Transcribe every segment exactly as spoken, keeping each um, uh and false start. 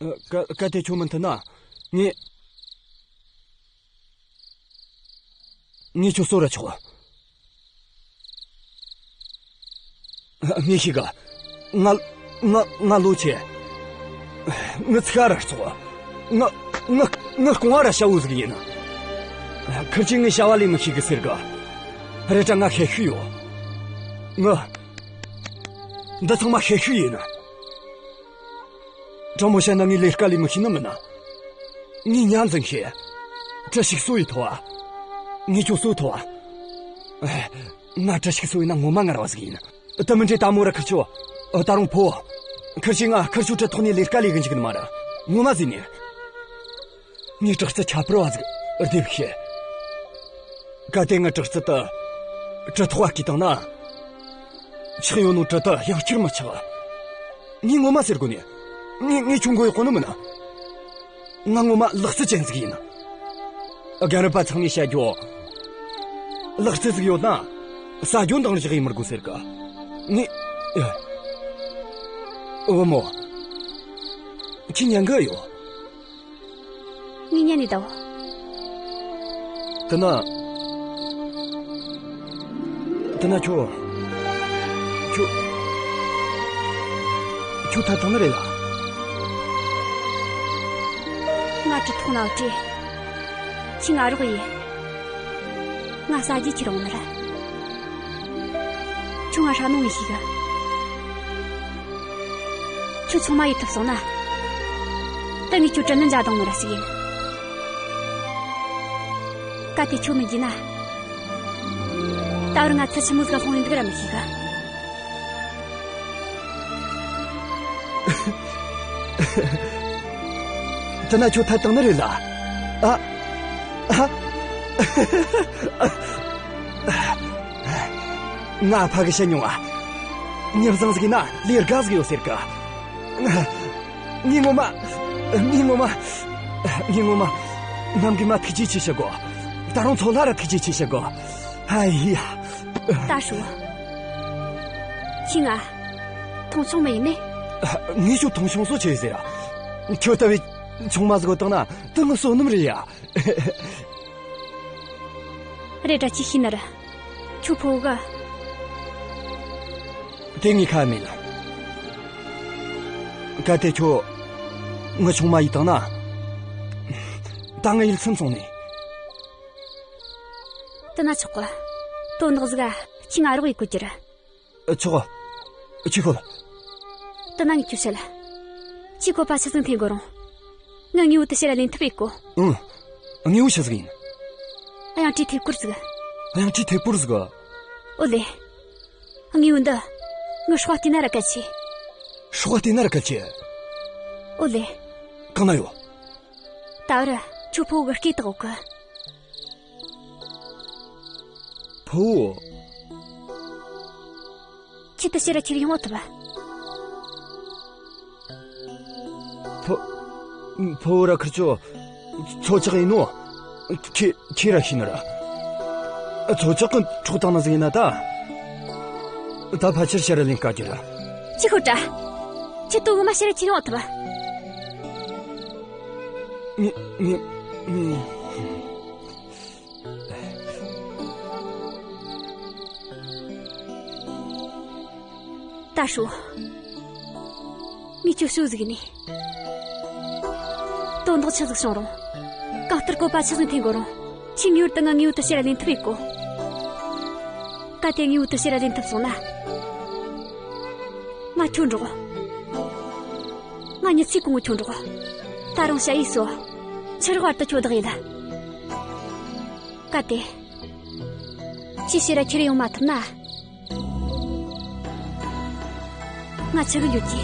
ཨ། གལ་གལ་ཏེ་ཁྱོད་མི་མཐུན་ན། ངས། ངས་ཁྱོད་གསོད་ར་ཆོག། ངས་ཤེས་གི། ང་ང་ང་ལོ་ཆེ། ངའི་ཚིག་ར་བཙོག། ང་ང་ང་རྐང་བ་ར་ཞ་བོ་ཟིག་ཡིན། ཁིར་ཆོས་ངས་བྱ་བ་ལས་མི་ཤེས་གི་ཟེར་གི། རེད་དྲ། ང་ཤེད་ཤུགས་ཡོད། ང་འདི་ཚང་མ་ཤེད་ཤུགས་ཡིན། དྲང་མོ་བཤད་ན་ངས་ལས་ཀ་ལས་མི་ཤེས་ནི་མིན་ན། ངས་ཉ་འཛིན་ཤེས། བཀྲ་ཤིས་གསོ་བའི་ཐོག་ཨ། ངས་ཁྱོད་གསོ་ཐུབ་བ། ཨེ། ང་བཀྲ་ཤིས་གསོ་བའི་ན་ངོ་མ་ངར་བ་ཟིག་ཡིན། དེ་མིན་དྲ་དེ་མོ་ར་ཁིར་ཆོ། ཨ། ད་རུང་ཕོ། ཁིར་ཆོས་ང་ཁིར་ཆོའི་གྲི་ཐོག་ནས་ལས་ཀ་ལས་གི་འཇུག་ནི་མ་རེད། ངོ་མ་ཟེར་ནས། ངས་དྲག་རྩལ་ཁྱད་པར་བ་ཟིག་སྡེབ་ཤེས། གལ་ཏེ་ངའི་དྲག་རྩལ་དེ་གྲི་ཐོག་བ་བརྐུས་བཏང་ན། ཆག་ཡོད་ནོ་གྲི་དེ་ཡང་བསྐྱར་མི་ཆག། ངས་ངོ་མ་ཟེར་གོ་ནི། ངས་ངས་ཁྱོད་མགོ་གཡོག་གོ་ནི་མིན། ང་ངོ་མ་ལག་རྩལ་ཅན་ཟིག་ཡིན། རྒན་རབས་པ་ཚང་མས་བཤད་རྒྱུ། ལག་རྩལ་ཟིག་ཡོད་ན། ཟ་རྒྱུ་འདང་རྒྱག་ཡེ་མི་དགོས་ཟེར་གི། ངས། ཨེ། བུ་མོ། ཁྱོད་ཉན་གི་ཡོད། ངས་ཉན་ནས་བསྡད། དེ་ན། དེ་ན་ཁྱོད། ཁྱོད། ཁྱོད་ཐད་བཏང་ནི་རེད་ལ། ང་གྲི་ཐོག་ན་བྲོས། ཁྱོས་ང་རོགས་ཡེ། ང་ཟ་རྒྱུ་ཁྱེར་ཡོང་ནི་རེད། ཁྱོད་ང་ཧྲ་ནོ་ངས་ཤེས་གི། ཁྱོད་ཆུང་མ་ཡེ་ཐུབ་སོང་ན། ད་ངས་ཁྱོད་གྲི་ནི་འཇའ་དང་ནོ་ར་ཟིག་ཡིན། གལ་ཏེ་ཁྱོད་མི་འགྱོ་ན། ད་བར་ང་ཚུར་ཆི་མོ་ཟིག་ལྷུང་ཡོང་འདུག་ར་མི་ཤེས་གི། དེ་ན་ཁྱོད་ཐད་བཏང་ནི་རེད་ལ། ཨ། ཨ། ང་ཕ་གིས་བཤད་མྱོང་ང་། མྱི་བཟང་ཟིག་ཡིན་ན་ལས་དགའ་ཟིག་ཡོད་ཟེར་གི། ངས་ངོ་མ། ངས་ངོ་མ། ངས་ངོ་མ། ནམ་རྒྱུན་མ་ཐུགས་རྗེ་ཆེ་ཞུ་གོ། ད་རུང་ཚོ་ལ་ར་ཐུགས་རྗེ་ཆེ་ཞུ་གོ། ཧའི་ཡ། ད་ཧྲུའུ། ཁྱོས་ང་མཐོང་ཆུང་མི་ཡེ་ནི། ངས་ཁྱོད་མཐོང་ཆུང་བཟོ་ཆི་ཟེར། ཁྱོད་ལྟ་བུའི་ཆུང་མ་ཟིག་བོ་བཏང་ན་དེ་ངའི་བསོད་ནམས་རེད་ཡ། རེད་དྲ། ཁྱོས་ཤེས་ནི་རེད། ཁྱོད་ཕུ་བོ་གི། དེ་ངས་ཁ་མེད་ལ། གལ་ཏེ་ཁྱོད་ངའི་ཆུང་མ་ཡེ་བཏང་ན། ད་ངའི་ཡིད་ཚིམ་སོང་ནི། དེ་ན་ཆོག་གི། དོན་དག་ཟིག་ག་ཁྱོས་ང་རོགས་ཡེ་དགོས་རྒྱུ་རེད། ཆོག་གི། ཁྱོས་ཤོད། དེ་ན་ངས་ཁྱོད་བཤད་ལ། ཁྱོས་བཀོད་པ་ཆི་ཟིག་འཐེན་དགོས་རུང་། ངས་དངོས་པོ་དེ་ཕྱིར་ར་ལེན་ཐུབ་ཡེ་དགོས། ཨང་། དངོས་པོ་ཆི་ཟིག་ཡིན། གཡང་ཁྲིའི་ཐད་ཀོར་ཟིག། གཡང་ཁྲིའི་ཐད་ཀོར་ཟིག། ཨོ་ལེ། དངོས་པོ་འདི་ངའི་སྲོག་བལྟས་ན་ར་གལ་ཆེ། སྲོག་བལྟས་ན་ར་གལ་ཆེ། ཨོ་ལེ། གང་ན་ཡོད། ད་བར་ཁྱོད་ཕུ་བོ་གི་སྐེ་བཏགས་ཡོད་གི། ཕུ་བོ། ཁྱོས་དེ་ཕྱིར་ར་ཁྱེར་ཡོང་བ་ཐུབ། ཕུ། ཕུ་བོ་ར་ཁིར་ཆོ། མཚོ་ལྕགས་ཡིན་ནོ། ཁྱོས་ཁྱོས་ར་ཤེས་ནི་རེད། མཚོ་ལྕགས་གིས་འཕྲོག་བཏང་ནི་ཟིག་ཡིན་ན་ད། ད་ཕལ་ཆེར་ཕྱིར་ར་ལེན་དཀའ་རྒྱུ་རེད། ཁྱོས་ཤོད་དྲ། ཁྱོས་དེ་ངོ་མ་ཕྱིར་ར་ཁྱེར་ཡོང་བ་ཐུབ། ངས་ངས་ངས། ད་ཧྲུའུ། ངས་ཁྱོད་ཞུ་ཟིག་ནི། དོན་དག་ཆི་ཟིག་བྱུང་རུང་། གང་ལྟར་བཀོད་པ་ཆི་ཟིག་འཐེན་དགོས་རུང་། ཁྱོས་ངེས་པར་དུ་ངའི་དངོས་པོ་དེ་ཕྱིར་ར་ལེན་ཐུབ་ཡེ་དགོས། གལ་ཏེ་དངོས་པོ་དེ་ཕྱིར་ར་ལེན་ཐུབ་སོང་ན། ང་ཁྱོད་འགྲོགས། ང་མྱི་ཚེ་གང་བོ་ཁྱོད་འགྲོགས། ད་རུང་ཞ་ཡི་སོ། ཕྱི་རོགས་བར་དུ་ཁྱོད་བདག་ཡེད། གལ་ཏེ། ཁྱོས་ཕྱིར་ར་ཁྱེར་ཡོང་མ་ཐུབ་ན། ང་འཆི་གི་འགྱོ་རྒྱུ།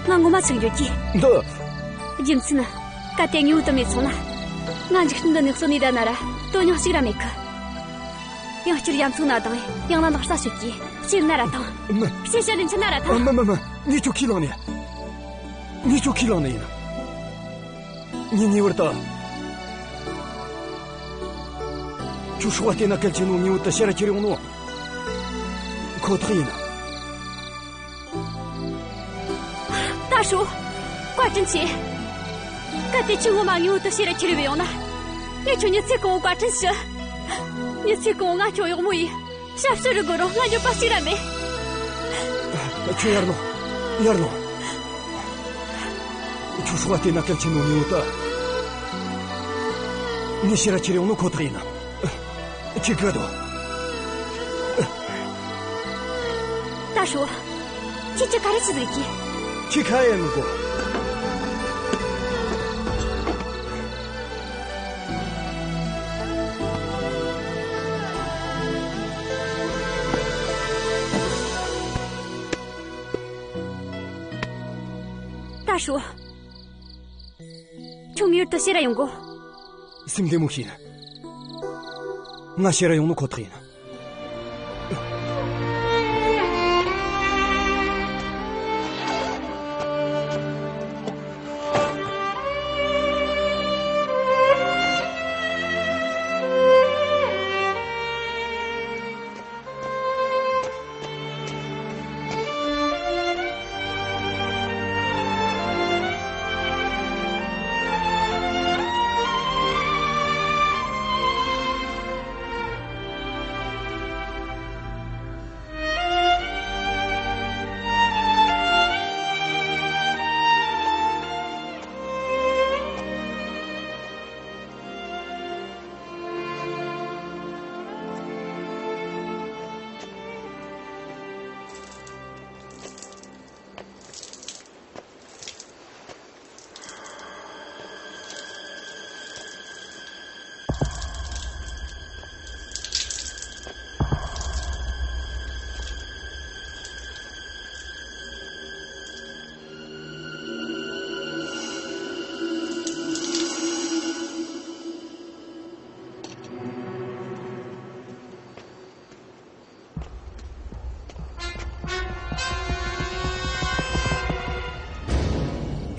ང་ངོ་མ་འཆི་གི་འགྱོ་རྒྱུ། འདི། རྒྱུ་མཚན་ནི། གལ་ཏེ་དངོས་པོ་དེ་མེད་སོང་ན། ང་འཇིག་རྟེན་འདི་ནས་གསོན་ནས་བསྡད་ན་ར་དོན་སྙིང་གཅིག་ར་མེད་གི། ཡང་བསྐྱར་རྒྱ་མཚོའི་ནང་དང་ཡང་ན་ལག་ས་ཞོད་རྒྱུ། ཕྱིར་ན་ར་ཐང་། མི། ཕྱིར་ཤར་ལེན་ཕྱིར་ན་ར་ཐང་། མི་མི་མི། ངས་ཁྱོད་ཁས་བླངས་ནས། ངས་ཁྱོད་ཁས་བླངས་ནི་ཡིན། ངས་ངེས་པར་དུ། ཁྱོད་སྲོག་བལྟས་ན་གལ་ཆེ་ནོ་དངོས་པོ་དེ་ཕྱིར་ར་ཁྱེར་ཡོང་ནོ། ཁོ་ཐག་ཡིན། ཨ་ཧྲུ། བཀའ་དྲིན་ཆེ། གལ་ཏེ་ཁྱོད་ངོ་མ་དངོས་པོ་དེ་ཕྱིར་ར་ཁྱེར་བས་ཡོང་ན། ངས་ཁྱོད་མྱི་ཚེ་གང་བོ་བཀའ་དྲིན་ཞུ། མྱི་ཚེ་གང་བོ་ང་ཁྱོད་གཡོག་མོ་ཡིས་ཞབས་ཕྱི་རུ་དགོས་རུང་ང་འགྱོད་པ་གཅིག་ར་མེད། ཁྱོད་ཡར་ལོངས། ཡར་ལོངས། ཁྱོད་སྲོག་བལྟས་ན་གལ་ཆེ་ནོ་དངོས་པོ་དེ་ངས་ཕྱིར་ར་ཁྱེར་ཡོང་ནོ་ཁོ་ཐག་ཡིན། ཁྱོས་གོ་དོ། ད་ཧྲུ། ཁྱོས་ཅི་ག་རེ་བྱེད་ཟིག་གི། ཁྱོས་ཁ་ཡེ་མི་དགོས། ད་ཧྲུ། ཁྱོད་ངེས་པར་དུ་ཕྱིར་ར་ཡོང་དགོས། སེམས་བདེ་མོ་བྱོས། ང་ཕྱིར་ར་ཡོང་ནོ་ཁོ་ཐག་ཡིན།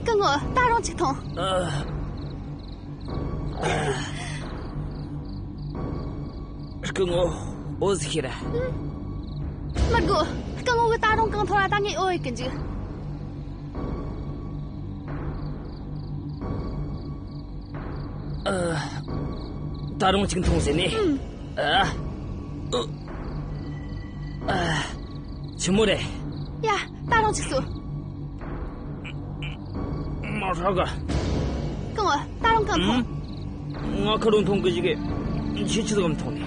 སྐུ་ངོ། ད་རུང་ཅིག་འཐུང་། ཨ། སྐུ་ངོ། འོ་ཟིག་ཤི་ར། མི་དགོས། སྐུ་ངོ་གིས་ད་རུང་གང་འཐུང་ར་ད་ངས་འོ་ཡེ་གི་འཇུག། ཨ། ད་རུང་ཅིག་འཐུང་ཟེར་ནས། ཨ། ཨ། ཨ། ཆི་མོ་རེད། ཡ། ད་རུང་ཅིག་ཟོས། མ་ཧྲ་ག། སྐུ་ངོ། ད་རུང་གང་འཐུང་། ང་ཁ་རུ་འཐུང་གི་ཞིག་གི་ཆི་ཆི་ཟིག་འཐུང་ནས།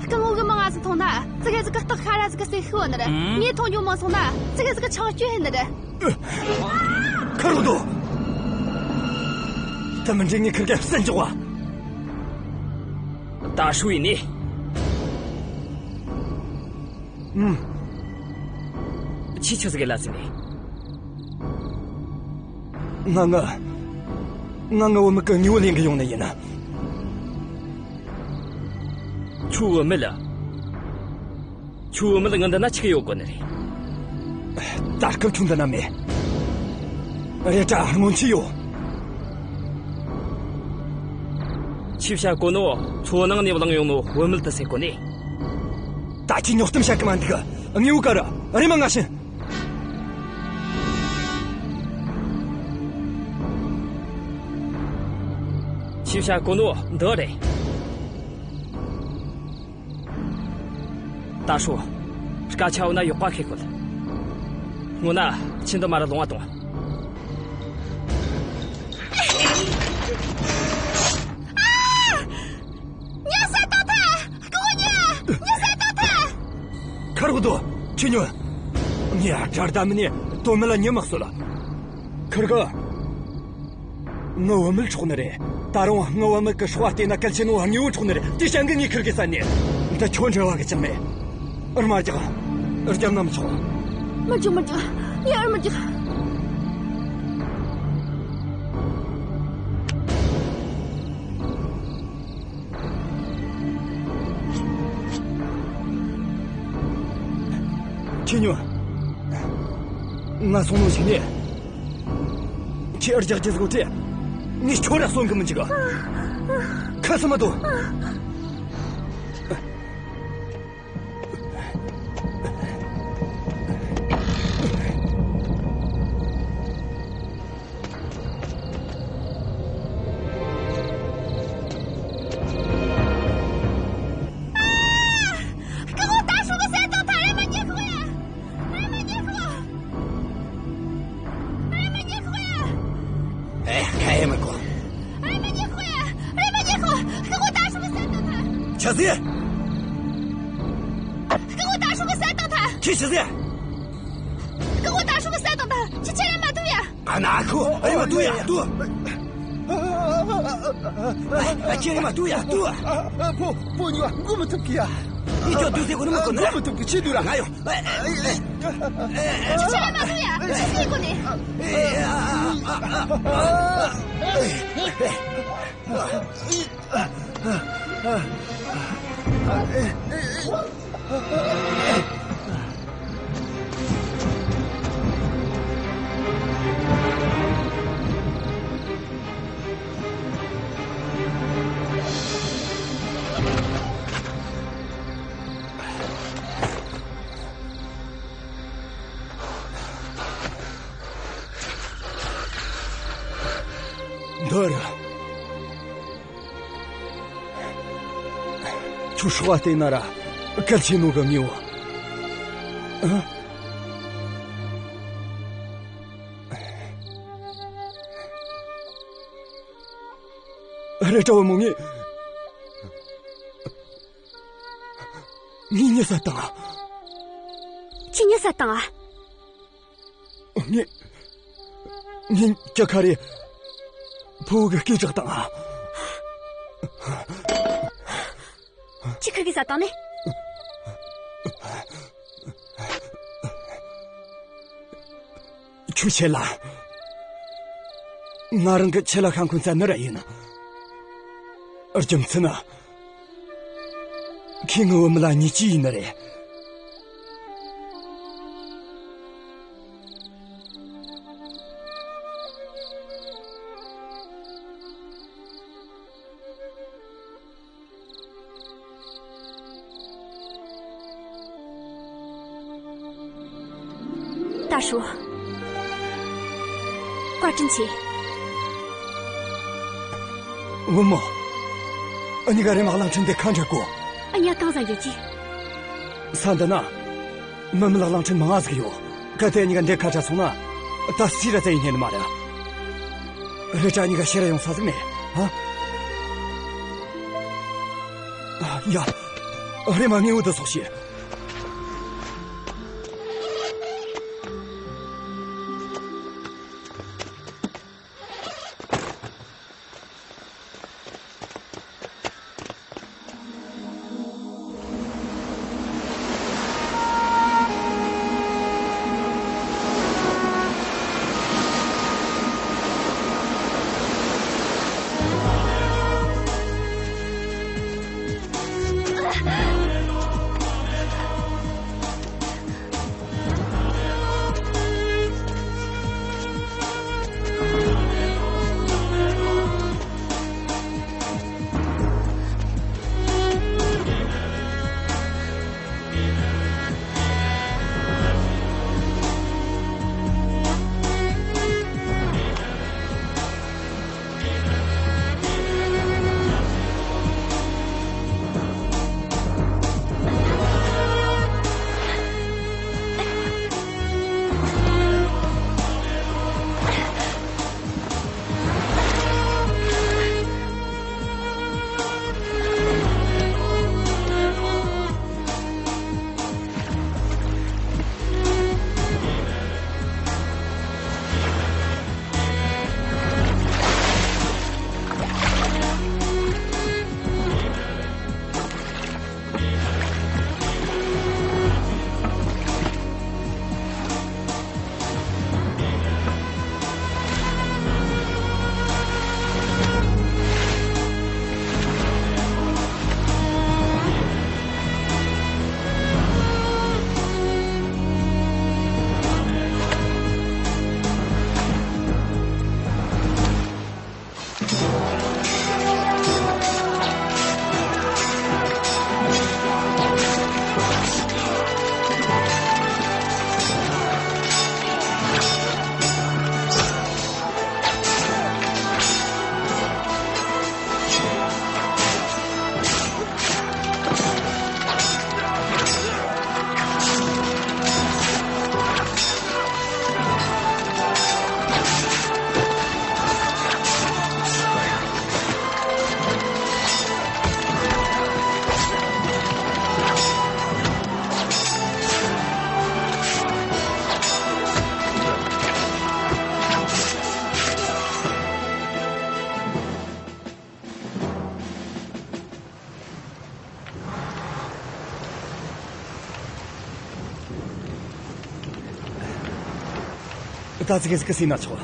སྐུ་ངོ་གིས་མང་ང་ཟིག་འཐུང་ན་ཙི་གེ་ཟིག་གིས་སྟག་ཤ་ར་ཟིག་གི་ཟས་ཤི་བ་ནི་རེད། ངས་འཐུང་རྒྱུ་མང་སོང་ན་ཙི་གེ་ཟིག་གིས་ཆང་སྐྱུར་ཧེ་ནི་རེད། ཁ་རོག་དོ། ད་མི་འདྲེ་ངས་ཁིར་ག་བསད་འཇོག་བ། ད་ཧྲུའུ་ཡིན་ནི། ཨུམ། ཆི་ཆི་ཟིག་ལ་ཟིན་ནི། ང་ང་། ང་ངའི་བུད་མེད་གི་དངོས་པོ་ལེན་གི་ཡོང་ནི་ཡིན། ཁྱོའི་བུད་མེད་ལ། ཁྱོའི་བུད་མེད་ངའི་འདི་ན་ཆི་གི་ཡོད་གོ་ནི་རེད། ད་སྐབས་ཁྱོད་འདི་ན་མེད། རེད་དྲ་སྔོན་ཆད་ཡོད། ཆི་བྱ་གོ་ནོ། མཚོ་ནང་ནས་བླངས་ཡོང་ནོ་བུད་མེད་དེ་ཟེར་གོ་ནི། ད་ཁྱོས་ཉོག་གཏམ་བཤད་གི་མ་འདུག། དངོས་པོ་ག་ར་རེམ་མ་ང་བྱིན། ཆི་བྱ་གོ་ནོ་འདི་རེད། ད་ཧྲུའུ། སྐད་ཆ་བོ་ན་ཡག་པ་ཤེས་དགོས། སྔོན་ན་ཁྱོས་འདི་མ་ར་ལོང་བ་དང་། ཉ་ས་ཏག་ཏག། སྐུ་ངོ་ཉ། ཉ་ས་ཏག་ཏག། ཁ་རོག་དོ། ཁྱོས་ཉོན། ངས་ཨ་དྲར་ད་མི་ནི་དོན་མེད་ལ་ཉན་མ་གསོལ། ཁིར་ག། ངའི་བུད་མེད་འཕྲོག་ནི་རེད། ད་རུང་ངའི་བུད་མེད་གི་སྲོག་བལྟས་ན་གལ་ཆེ་ནོ་དངོས་པོ་འཕྲོག་ནི་རེད། དེ་བྱ་འགུལ་ངས་ཁིར་གེ་བསད་ནས། འདི་ཁྱོད་འབྲེལ་བ་གི་ཅང་མེད། ཨུར་མ་རྒྱག། རྒྱབ་ན་མི་ཆོག། མི་རྒྱག། མི་རྒྱག། ངས་ཨུར་མི་རྒྱག། ཁྱོས་ཉོན། ང་སོང་ནོ་ཞིག་ནས། ཁྱོས་ཨུར་རྒྱག་རྒྱུ་ཟིག་ཡོད་དེ། ངས་ཁྱོད་ར་གསོན་གི་མི་འཇུག། ཁ་སུ་མ་དོ། ཆི་ཟེར། སྐུ་ངོ་ད་ཧྲུ་གི་བསད་བཏང་ཐལ། ཁྱོས་ཆི་ཟེར། སྐུ་ངོ་ད་ཧྲུ་གི་བསད་བཏང་ཐལ། ཁྱོས་ཁྱེད་རང་མ་ཐུབ་ཡ། ཨ་ན་ཁོ། ཨ་ཡོ། ཨ་ཡོ། ཏུ་ཡ་ཏུ། ཨ་ཁྱེད་རང་མ་ཏུ་ཡ་ཏུ། ཨ་ཕོ་ཕོ་ཉོ་འགོ་མི་ཐུབ་ཀི་ཡ། ཨི་ཅོ་ཏུ་ཟེར་གོ་ནི་མི་གོ་ན། འགོ་མི་ཐུབ་ཀི། ཆི་དུ་ར། ང་ཡོ། ཨ་ཨ་ཨ་ཁྱོད་ཁྱེད་རང་མ་ཐུབ་ཡ། ཆི་ཟེར་གོ་ནི། འདི་ར། ཁྱོད་སྲོག་བལྟས་ན་ར་གལ་ཆེ་ནོ་གི་དངོས་པོ། ཨ། རེད་དྲ་བུ་མོ། ངས། ངས་མྱི་བསད་བཏང་ང་། ཁྱོས་མྱི་བསད་བཏང་ང་། ངས། ངས་ཁྱོའི་ཁ་རས་ཕུ་བོ་གི་སྐེ་བྲེགས་བཏང་ང་། ཁྱོས་ཁིར་གེ་བསད་བཏང་ནི། ཁྱོའི་ཆེད་ལ། ང་རང་གི་ཆེད་ལ་ཤ་འཁོན་བསད་ནི་ར་ཡིན། རྒྱུ་མཚན་ནི། ཁྱོས་ངའི་བུད་མེད་ལ་ཉེས་ཆད་གཡུགས་ནི་རེད། ད་ཧྲུ། བཀའ་དྲིན་ཆེ། བུ་མོ། འུ་གཉིས་ཀ་རེམ་མ་གླིང་ཕྲན་འདི་ཁ་འབྲལ་དགོས། འུ་གཉིས་ཀ་གང་ཟིག་འགྱོ་རྒྱུ། ས་འདི་ན། མི་མེད་གླིང་ཕྲན་མང་ང་ཟིག་ཡོད། གལ་ཏེ་འུ་གཉིས་ཀ་འདི་ཁ་བྲལ་སོང་ན། ད་སུས་ར་བཙལ་ཡེ་རྙེད་ནི་མ་རེད། རེད་དྲ་འུ་གཉིས་ཀ་ཕྱིར་ར་ཡོང་ས་ཟིག་མེད། ཧ། ཡ། རེམ་མ་དངོས་པོ་འདི་ཟོག་བྱོས། ད་ཙིག་གེ་ཟིག་གི་སེམས་ན་ཆོག།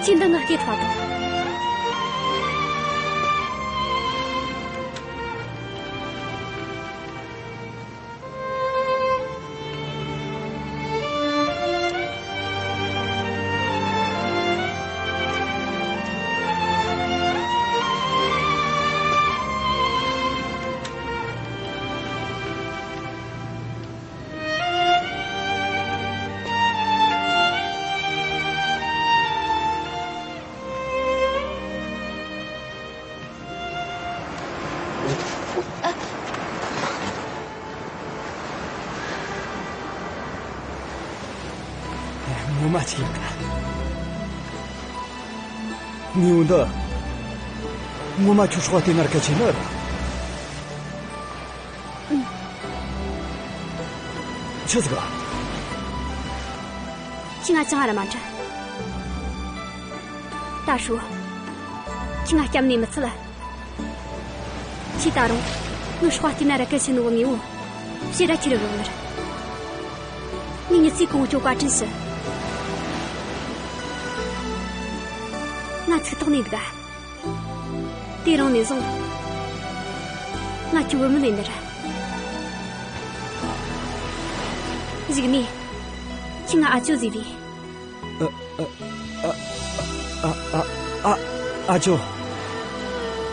ཅི་འདི་ང་སྐྱེས་ཐག་དང་། ངོ་མ་ཆེ་གི། དངོས་འདི་ངོ་མ་ཁྱོད་སྲོག་བཏོན་ན་ར་གལ་ཆེ་ནི་རེད། ཆི་ཟིག་ག། ཁྱོས་ང་ཅང་ར་མ་འདྲི། ད་ཧྲུའུ། ཁྱོས་ང་སྐྱབས་ནས་མི་ཚུལ། ཁྱོས་ད་རུང་ངའི་སྲོག་བཏོན་ན་ར་གལ་ཆེ་ནོ་གི་དངོས་པོ་ཕྱིར་ར་ཁྱེར་ར་འོང་ནི་རེད། ངས་མྱི་ཚེ་གང་བོ་ཁྱོད་བཀའ་དྲིན་ཞུ། ང་ཚིག་ཐོག་ནས་འདུག་ག། དེ་རིང་ནས་བཟུང་ང་ཁྱོའི་བུ་མོ་ལེན་ནི་རེད། གཞུག་ནས་ཁྱོས་ང་ཨ་ཅོ་ཟེར་བས། ཨ་ཨ་ཨ་ཨ་ཨ་ཨ་ཅོ།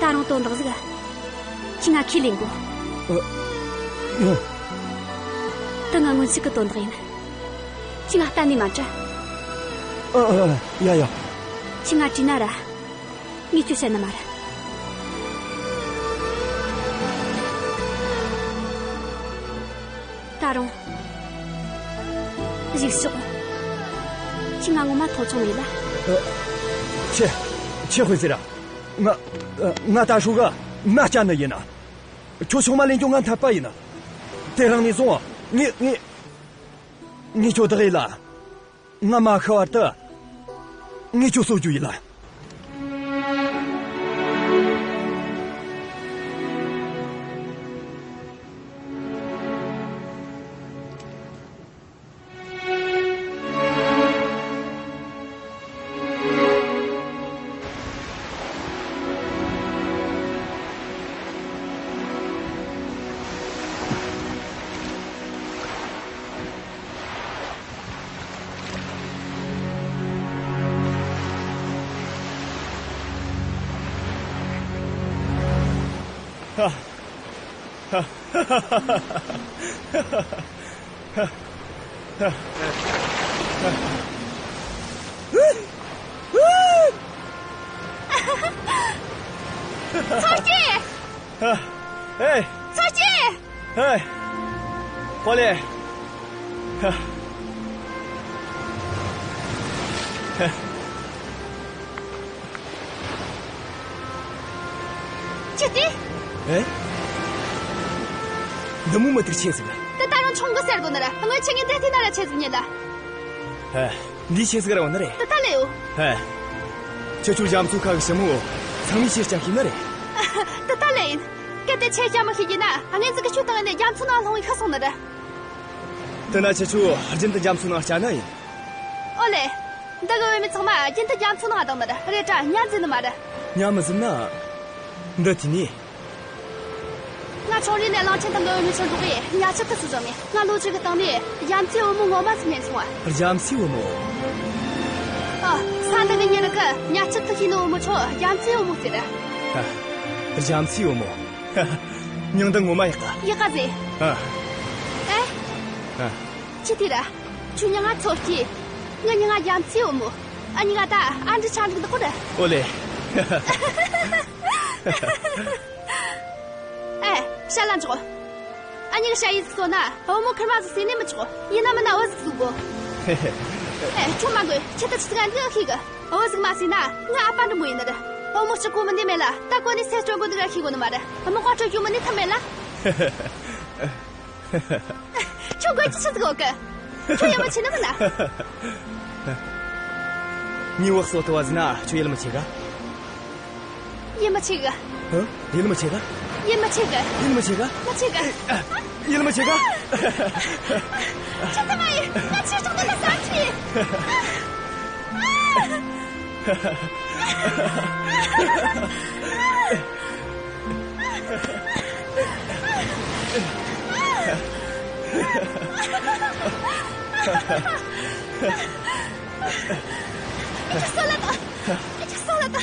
ད་རུང་དོན་དག་ཟིག། ཁྱོས་ང་ཁས་ལེན་དགོས། ཨ་ཨ། དེ་ང་སྔོན་ཆད་གི་དོན་དག་ཡིན། ཁྱོས་ང་གཏན་ནས་མ་དྲི། ཨ་ཨ་ཡ་ཡ། ཁྱོས་ང་དྲིས་ན་ར། ངས་ཁྱོད་བཤད་ནི་མ་རེད། ད་རུང་གཞུག་ཕྱོགས་ཁྱོས་ང་ངོ་མ་མཐོང་ཆུང་མེད་ལ། ཨ། ཆི། ཆི་དཔེ་ཟེར་ར། ང་། ང་ད་ཧྲུའུ་གི་མནའ་བསྐྱལ་ནི་ཡིན། ཁྱོད་ཕྱོགས་མ་ལེན་རྒྱུ་ང་འཐད་པ་ཡིན། དེ་རིང་ནས་བཟུང་ངས་ངས་ངས་ཁྱོད་བདག་ཡིན་ལ། ང་མ་ཤི་བར་དུ་ངས་ཁྱོད་གསོ་རྒྱུ་ཡིན་ལ། ཚོགས་སྐྱིད། ཨེ། ཚོགས་སྐྱིད། ཨེ། ཨོ་ལེ། ཅི་སྟེ། ཨེ། འདི་མོ་མུ་ཏིག་ཆེ་ཟིག། དེ་ད་རུང་ཆུང་གི་ཟེར་གོ་ནི་ར། སྔོན་ཆད་ངས་འདི་བལྟས་ན་ར་ཆེ་ཟིག་ཉིད་ལ། ཨེ། འདི་ཆེ་ཟིག་ར་བ་ནི་རེད། དེ་ད་ལོས་ཡོད། ཧེ། ཁྱེད་ཆོ་རྒྱ་མཚོ་ཁ་གི་ཞི་མོ་ཚང་མས་ཤེས་རྐྱང་ཤེས་ནི་རེད། དེ་ད་ལོས་ཡིན། གལ་ཏེ་ཁྱེད་ཀྱིས་མི་ཤེས་ཀྱི་ན། ངས་ཙི་གི་ཁྱོད་བཏང་ནས་རྒྱ་མཚོ་ནང་ལྷུང་བའི་ཤི་སོང་ནི་རེད། དེ་ན་ཁྱེད་ཆོ་རྒྱུན་དུ་རྒྱ་མཚོ་ནང་བསྐྱལ་ནི་ཡིན། ཨོ་ལེ། འདི་གི་བུད་མེད་ཚང་མ་རྒྱུན་དུ་རྒྱ་མཚོ་ནང་བཏང་ནི་རེད། རེད་དྲ་ཉ་འཛིན་ནི་མ་རེད། ཉ་མི་འཛིན་ན། འདི་དེ་ནས། ང་ཆུང་རིང་ནས་གླང་ཆེན་ཐང་གི་བུད་མེད་ཚོར་འགྲོགས་ཡས་ཉ་ཆུ་ཐིགས་སུ་བཟོ་མེད། ང་ལོ་བཅུ་གི་སྟེང་ནས་རྒྱ་མཚོའི་བུ་མོ་ངོ་མ་ཟིག་ཉན་སོང་ཨ། རྒྱ་མཚོའི་བུ་མོ། ཨ། ས་འདི་གི་མྱི་རིགས་གི་ཉ་ཆུ་ཐིགས་ཤེས་ནི་བུ་མོ་ཚོ་རྒྱ་མཚོའི་བུ་མོ་ཟེར། ཨ། རྒྱ་མཚོའི་བུ་མོ། མྱིང་འདི་ངོ་མ་ཡག་ག། ཡག་ག་ཟེ། ཨ། ཨེ། ཨ། ཅི་དེ་ར། ཁྱོད་མྱིང་ང་ཚོགས་སྐྱིད། ངའི་མྱིང་ང་རྒྱ་མཚོའི་བུ་མོ། ཨ་གཉིས་ཀ་ད་ཨ་འདྲ་ཆ་འདྲ་འདུག་གོ་ར། ཨོ་ལེ། ཨེ། ཞལ་ལ་འཇོག། ཨ་གཉིས་ཀ་ཞ་ཡིས་ཟིག་བཟོ་ན་བུ་མོ་ཁེར་མ་ཟིག་ཟེར་ནས་མི་ཆོག། ཡིན་ན་མིན་ན་བུ་ཟིག་བཟོ་དགོས། ཨེ། ཁྱོད་མ་དགོས། ཁྱེད་ད་ཆི་ཟིག་ཨ་འདི་ཨ་ཤེས་གི། བུ་ཟིག་མ་ཟེར་ན་ང་ཨ་ཕ་འདྲ་མོ་ཡིན་ནི་རེད། བུ་མོ་གཅིག་པོ་མིན་ནི་མེད་ལ། ད་གོ་ནས་སེ་སྤྲོད་དགོས་འདུག་ར་ཤེས་དགོས་ནི་མ་རེད། མི་ཀ་སྤྲོད་རྒྱུ་མིན་ནི་ཐབས་མེད་ལ། ཁྱོད་དགོད་ཀྱི་ཆི་ཟིག་ཡོད་གི། ཁྱོད་ཡིད་མི་ཆེས་ནི་མིན་ན། ངའི་བུ་གསོ་ཐུབ་བ་ཟིག་ན་ཁྱོད་ཡིད་མི་ཆེས་ག། ཡིད་མི་ཆེས་གི། ཧ། ཡིད་མི་ཆེས་གི། ཡིད་མི་ཆེས་གི། ཡིད་མི་ཆེས་གི། མི་ཆེས་གི། ཨ། ཡིད་མི་ཆེས་གི། ཁྱོད་ད་མ་ཡིན། ང་ཆེས་ཆོག་ཏུ་ད་ས་ཁྱི། ཨེ་ཅག་སོ་ལ་ད། ཨེ་ཅག་སོ་ལ་ད།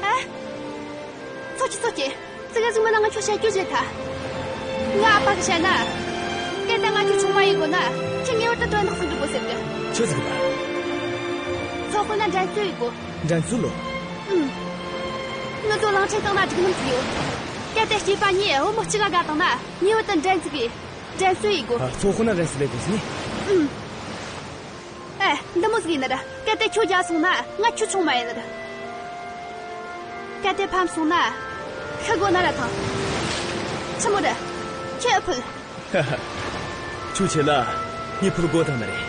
ཨ། ཚོ་ཅི་ཚོ་ཅི། ཙི་ག་ཟིག་མ་ན་ང་ཁྱོད་བཤད་རྒྱུ་བྱེད་ཐལ། ངའི་ཨ་ཕ་གིས་བཤད་ན། གལ་ཏེ་ང་ཁྱོད་ཆུང་མ་ཡིན་དགོས་ན། ཁྱོད་ངེས་པར་དུ་དོན་དག་སེལ་འགྲོ་དགོས་ཟེར་གི། ཆི་ཟིག་རེད། ཚོ་དཔོན་ན་འགྲན་རྩོད་ཡེད་དགོས། འགྲན་རྩོད་ལོ། ཨུམ། ངེད་ཚོ་གླིང་ཕྲན་སྟེང་ན་སྒྲིག་ལམ་ཟིག་ཡོད། གལ་ཏེ་སྐྱེས་པ་གཉིས་བུ་མོ་གཅིག་ག་དགའ་བཏང་ན། ངེས་པར་དུ་འགྲན་ཟིག་གི། འགྲན་རྩོད་ཡེད་དགོས། ཨ། ཚོ་དཔོན་ན་འགྲན་རྩོད་ལས་དགོས་ཟེར་ནི། ཨུམ། ཨེ། འདི་མོ་ཟིག་ཡིན་ནི་རེད། གལ་ཏེ་ཁྱོད་རྒྱལ་སོང་ན། ང་ཁྱོད་ཆུང་མ་ཡིན་ནི་རེད། གལ་ཏེ་ཕམ་སོང་ན། ཤི་དགོས་ན་ར་ཐང་། ཆི་མོ་རེད། ཁྱོས་ཨེ་ཕུལ། ཧ་ཧ། ཁྱོའི་ཆེད་ལ་ངས་ཕུལ་དགོས་དང་ནི་རེད།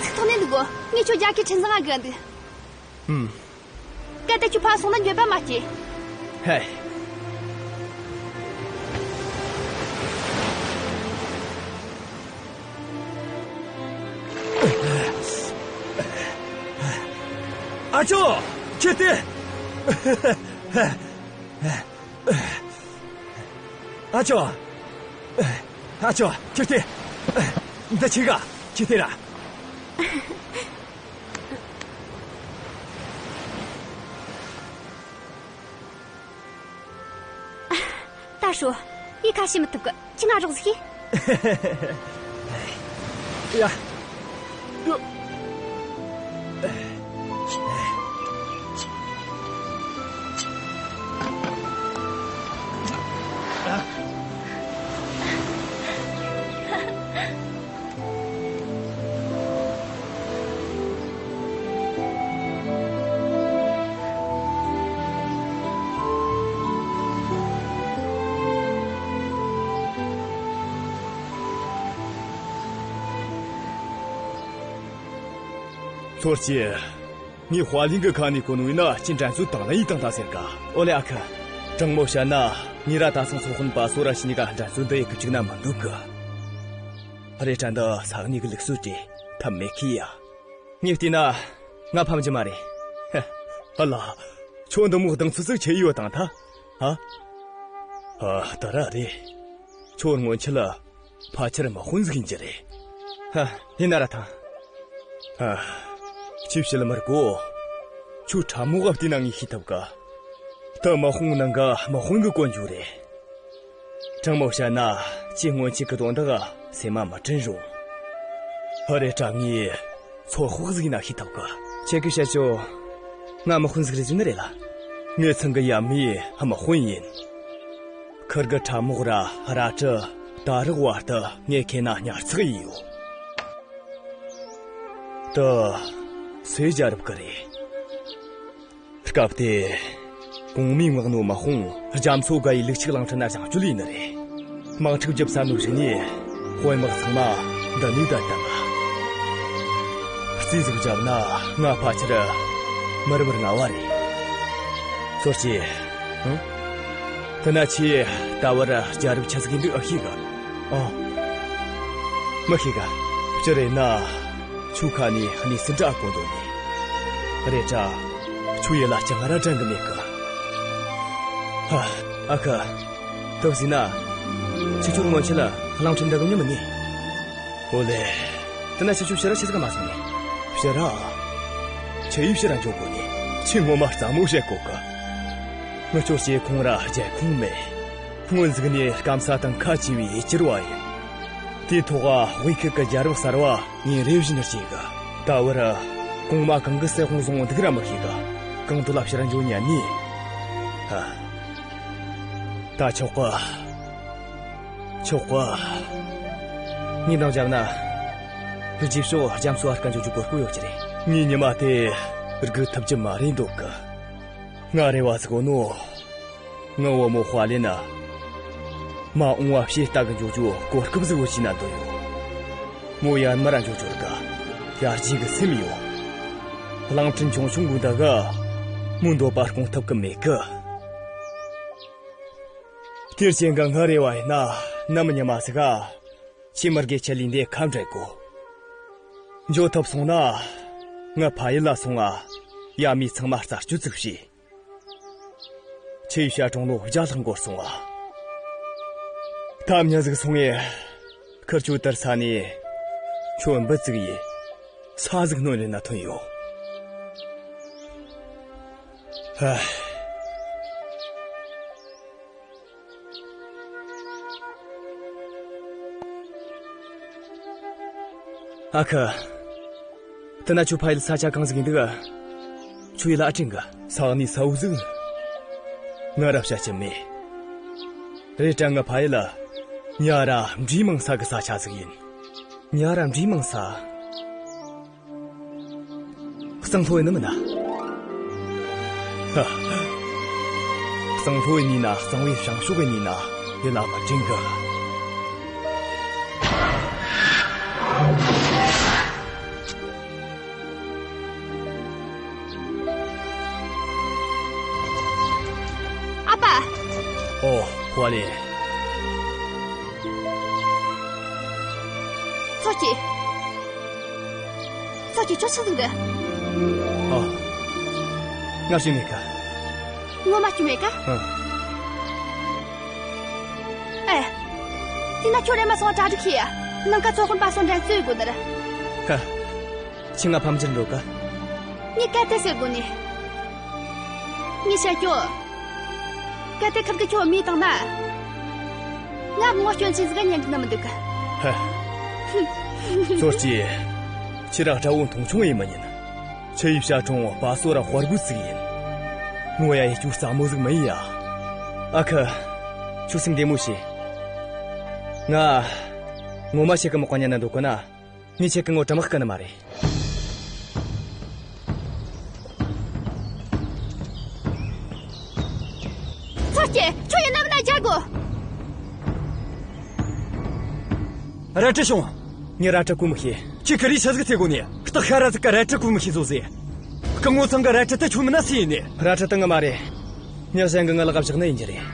ཚིག་ཐོག་ནས་འདུག་གོ། ངས་ཁྱོད་རྒྱལ་ཁའི་འཕྲིན་བཟང་ང་དགོས་འདུག་ཨུམ། གལ་ཏེ་ཁྱོད་ཕམ་སོང་ན་འགྱོད་པ་མ་སྐྱེ། ཧེ། ཨ་ཅོ། ཁྱོད་དེ། ཨ་ཅོ། ཨ་ཅོ། ཁྱོད་དེ། འདི་ཆི་ག་ཁྱོད་དེ་ར། ད་ཧྲོ། ཡིས་ཁ་ཕྱེ་མི་ཐུབ་གི། ཁྱོས་ང་རོགས་ཟིག་བྱོས། ཡ། ཚོར་སྐྱེས། ངས་དཔའ་གླིང་གི་ཁ་ནས་གོ་ནོ་ཡིན་ན། ཁྱོས་འགྲན་རྩོད་དང་ལེན་ཡས་བཏང་ཐལ་ཟེར་ག། ཨོ་ལེ་ཨ་ཁུ། དྲང་མོ་བཤད་ན། ངས་ར་ད་སང་ཚོ་དཔོན་པ་སོ་ར་ཁྱེད་གཉིས་ཀ་འགྲན་རྩོད་འདི་ཡེད་གི་བཅུག་ན་མི་འདོད་གི། རེད་དྲ་འདི་ས་གནས་གི་ལུགས་སྲོལ་རེད། ཐབས་མེད་ཁི་ཡ། ངས་བལྟས་ན་ང་ཕམ་རྒྱུ་མ་རེད། ཧ། ཨ་ལ། ཁྱོད་འདི་མོ་གདེང་ཚོད་ཟིག་ཆེ་ཡོད་དང་ཐ། ཨ། ཨ། ད་ར་རེད། ཁྱོད་སྔོན་ཆད་ལ་ཕལ་ཆེར་དམག་དཔོན་ཟིག་ཡིན་རྒྱུ་རེད། ཧ། ཡིན་ན་ར་ཐང་། ཨ། ཁྱོས་བཤད་མི་དགོས། ཁྱོད་ཁྲབ་རྨོག་ག་བལྟས་ན་ངས་ཤེས་ཐུབ་ག། དེ་དམག་དཔུང་ནང་གི་དམག་དཔོན་གི་གོན་རྒྱུ་རེད། དྲང་མོ་བཤད་ན། ཁྱོས་སྔོན་ཆད་གི་དོན་དག་སེམས་མ་མི་དྲན་རུང་། ཧ། རེད་དྲ་ངས་ཚོད་དཔག་ཟིག་ཡིན་ན་ཤེས་ཐུབ་གི། ཁྱེད་ཀྱིས་བཤད་ཆོག། ང་དམག་དཔོན་ཟིག་རེད་ཟེར་ནི་རེད་ལ། ངེད་ཚང་གི་ཡབ་མེས་དམག་དཔོན་ཡིན། ཁིར་གི་ཁྲབ་རྨོག་ར་རལ་གྲི་དར་རག་བར་དུ་ངས་ཁེ་ན་ཉར་ཚགས་ཡས་ཡོད། དེ་སུའི་རྒྱལ་རབས་གི་རེད། སྐབས་དེ། གོང་མས་མངགས་ནོ་དམག་དཔུང་རྒྱ་མཚོ་བརྒལ་ཡས་ལུག་ཁྱུ་གླིང་ཕྲན་ན་བྱང་བསྐྱོད་ཡས་ནི་རེད། དམག་འཁྲུག་བརྒྱབ་ཚར་ནོ་གཞུག་ནས་དཔོན་དམག་ཚང་མ་འདི་ནས་བསྡད་བཏང་ང་། རྩིས་ཟིག་བརྒྱབ་ན་ང་ཕལ་ཆེར་མི་རབས་ལྔ་བ་རེད། ཚོར་སྐྱེས། ཨང་། དེ་ན་ཁྱོས་ད་བར་རྒྱལ་རབས་ཆི་ཟིག་ཡིན་འདུག་ཨེ་ཤེས་ག། ཨང་། མི་ཤེས་ག། སྤྱིར་ཡིན་ན། ཁྱོའི་ཁ་ནས་གནས་ཚུལ་འདྲ་གོ་འདོད་ནི། རེད་དྲ། ཁྱོའི་ཡིད་ལ་ཅང་ར་དྲན་གི་མེད་གི། ཧ། ཨ་ཁུ། དེ་བཟས་ན། ཁྱེད་ཚོར་སྔོན་ཆད་ལ་གླིང་ཕྲན་འདི་གི་མྱི་མིན་ནི། ཨོ་ལེ། དེ་ན་ཁྱེད་ཚོ་ཕྱིར་ར་ཆི་ཟིག་ག་མ་སོང་ནི། ཕྱིར་ར། ཁྱེད་ཡིས་ཕྱིར་ར་འགྱོ་དགོས་ནི། ཁྱོས་ངོ་མ་རྩ་མོ་བཤད་གོ་གི། ངེད་ཚོ་སྐྱེ་ཁུངས་ར་རྒྱལ་ཁུངས་མེད། སྔོན་ཟིག་ནས་སྐམ་ས་དང་ཁ་ཆེ་བའི་གྱུར་བ་ཡིན། དེའི་ཐོག་དབུས་ཁུལ་གི་རྒྱལ་རབས་གསར་བ་ངས་རེ་བཞིན་རྒྱས་གི། ད་བར་གོང་མ་གང་གི་སྲས་དབང་བཟུང་འདུག་ར་མི་ཤེས་གི། གང་དུ་ལ་ཕྱིར་འགྱོ་ཉན་ནི། ཧ། ད་ཆོག་གི། ཆོག་གི། ངས་འདང་བརྒྱབ་ན། རྗེས་ཕྱོགས་རྒྱ་མཚོ་བར་སྐད་འཇོག་རྒྱུ་གོ་སྐབས་ཡོད་ཀྱི་རེད། ངས་ཉི་མ་དེ་སྒུག་ཐུབ་རྒྱུ་མ་རེད་འདོད་གི། ང་རེ་བ་ཟིག་ཡོད་ནོ། ངའི་བུ་མོ་དཔའ་ལེན་ན། མ་འོངས་པ་ཕྱི་ལྟ་གི་འཇོག་རྒྱུ་གོ་སྐབས་ཟིག་བོ་བྱས་ན་འདོད་ཡོད། མོ་ཡར་མར་ར་འཇོག་འཇོག་གི། ཡར་རྒྱས་གི་སེམས་ཡོད། གླིང་ཕྲན་ཆུང་ཆུང་གི་འདི་ག་མོའི་འདོད་པ་སྐོང་ཐུབ་གི་མེད་གི། དེར་བརྟེན་གི་ངའི་རེ་བ་ཡིན་ན་ནམ་ཉི་མ་ཟིག་ག་ཁྱོས་མོར་གི་ཆེད་ལས་འདི་ཁ་འབྲལ་དགོས། འཇོག་ཐུབ་སོང་ན། ངའི་ཕ་ཡུལ་ལ་སོང་ང་ཡབ་མེས་ཚང་མ་རྩད་གཅོད་ཟིག་བྱོས། ཆུ་ཡི་བྱ་གྲོང་ལོ་བརྒྱ་ལྷག་འགོར་སོང་བ། ཐབས་ཉག་ཟིག་སོང་ངས་ཁིར་ཆོ་དར་ས་ནས་ཁྱོད་འབུད་ཙིག་ཡེ་ས་ཟིག་སྣོན་ལེན་ན་ཐོན་ཡོད། ཧ། ཨ་ཁུ། དེ་ན་ཁྱོའི་ཕ་ཡུལ་ས་ཆ་གང་ཟིག་ཡིན་འདུག་ག་ཁྱོའི་ཡུལ་ཨ་དྲན་གི། ས་གནས་གསལ་བོ་ཟིག་ང་ར་བཤད་རྒྱུ་མེད། རེད་དྲ་ངའི་ཕ་ཡུལ་ཉ་ར་འབྲས་མང་ས་གི་ས་ཆ་ཟིག་ཡིན། ཉ་ར་འབྲས་མང་ས། གཙང་ལྷོ་ཡིན་ནི་མིན་ན། ཧ། གཙང་ལྷོ་ཡིན་ན་གཙང་བོའི་བྱང་ཕྱོགས་ཡིན་ན་ཡིད་ལ་མི་དྲན་གི། ཨ་ཕ། ཨོ། དཔའ་ལེན། མཚོ་སྐྱེས། མཚོ་སྐྱེས། ཁྱོད་ཆི་ཟིག་རེད། ཨོ། ང་སྐྱོན་མེད་གི། ངོ་མ་སྐྱོན་མེད་གི། ཨ། ཨེ། དེ་ན་ཁྱོད་རེམ་མ་སོང་ང་གྲ་སྒྲིག་བྱོས་ཡ། ནངས་ཀ་ཚོ་དཔོན་པ་སོང་འདྲ་རྩོད་དགོས་ནི་རེད། ཧ། ཁྱོས་ང་ཕམ་རྒྱུར་འདོད་ག་ངས་གལ་ཏེ་ཟེར་དགོས་ནི། ངས་བཤད་རྒྱུ། གལ་ཏེ་ཁིར་གིས་ཁྱོད་རྨས་བཏང་ན། ང་ངོ་སྐྱོན་ཅན་ཟིག་ག་ཉན་གི་ནི་མི་འདུག་ག་ཧ། མཚོ་སྐྱེས། ཁྱོས་ར་དགྲ་བོ་མཐོང་ཆུང་ཡེ་མི་ཉན། ཆུ་ཡི་བྱ་གྲོང་པ་སོ་ར་དཔའ་རྒོད་ཟིག་ཡིན། ངོ་ཡ་ཡེ་རྒྱུ་སླ་མོ་ཟིག་མི་ཡིན་ཡ། ཨ་ཁུ། ཁྱོད་སེམས་བདེ་མོ་བྱོས། ང་ངོ་མ་ཁྱེད་གི་མག་པ་ཉན་ན་འདོད་གོ་ན། ངས་ཁྱེད་གི་ངོ་དྲི་མ་ཤེས་གི་ནི་མ་རེད། མཚོ་སྐྱེས། ཁྱོད་ཡིན་ནམ་ན་རྒྱལ་དགོས། རལ་གྲི་བྱུང་། ངས་རལ་གྲི་བཀོལ་མི་ཤེས། ཁྱོས་ཀི་རིས་ཆི་ཟིག་བྱེད་དགོས་ནི། སྟག་ཤ་ར་ཟིག་ག་རལ་གྲི་བཀོལ་མི་ཤེས་ཟོ་ཟེ། སྐུ་ངོ་ཚང་གི་རལ་གྲི་དེ་ཁྱོད་མིན་ན་སུ་ཡིན་ནི། རལ་གྲི་དེ་ངའི་མ་རེད། མྱི་གཞན་གིས་ངའི་ལག་ག་བཞག་ནི་ཡིན་རྒྱུ་རེད།